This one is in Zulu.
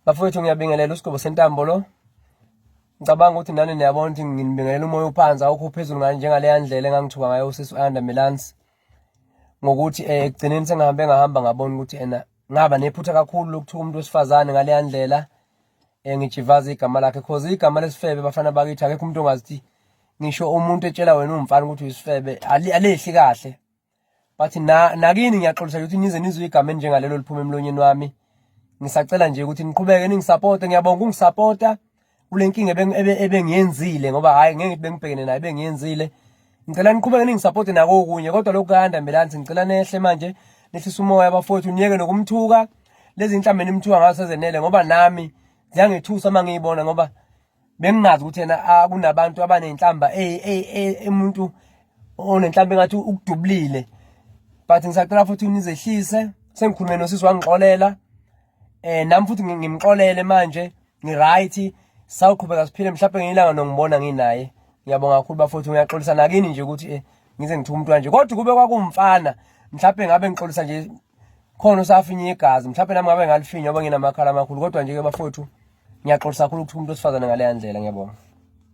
Bafowethu ngiyabingelela usigobo sentambo lo. Ngicabanga ukuthi nani niyabona ukuthi nginibingelela umoya uphansi awukho phezulu ngani njengaleya ndlela engangithuka ngayo usisi u-Ayanda Melance ngokuthi eh, ekugcineni sengihambe ngahamba ngabona ukuthi ena ngaba nephutha kakhulu lokuthuka umuntu wesifazane ngaleya ndlela eh, ngijivaza igama lakhe cause igama lesifebe bafana bakithi akekho umuntu ongazithi ngisho umuntu etshela wena uwumfana ukuthi uyisifebe alehli kahle But na nakini ngiyaxolisa ukuthi nize nizwe igama enjengalelo liphuma emlonyeni wami. Ngisacela nje ukuthi niqhubeke ningisupporte, ngiyabonga ukungisupporta kule nkinga ebengiyenzile ngoba hhayi ngeke ngithi bengibhekene nayo ebengiyenzile. Ngicela niqhubeke ningisupporte nakokunye kodwa lokhu kayanda Mbelansi ngicela nehle manje nehlise umoya bafowethu niyeke nokumthuka lezi nhlamba enimthuka ngazo sezenele ngoba nami ziyangethusa uma ngiyibona ngoba bengingazi ukuthi yena ah, kunabantu abanenhlamba umuntu onenhlamba engathi ukudubulile but ngisacela futhi nizehlise sengikhulume nosisi wangixolela eh nami futhi ngimxolele manje ngi-right sawuqhubeka siphile mhlawumbe ngelinye nongibona nginaye ngiyabonga kakhulu bafowethu ngiyaxolisa nakini nje ukuthi eh, ngize ngithuka umuntu kanje kodwa kube kwakuwumfana mhlawumbe ngabe ngixolisa nje khona usafinye igazi mhlawumbe nami ngabe ngalifinya ngoba nginamakhala amakhulu kodwa nje ke bafowethu ngiyaxolisa kakhulu ukuthi umuntu wesifazane ngaleya ndlela ngiyabonga.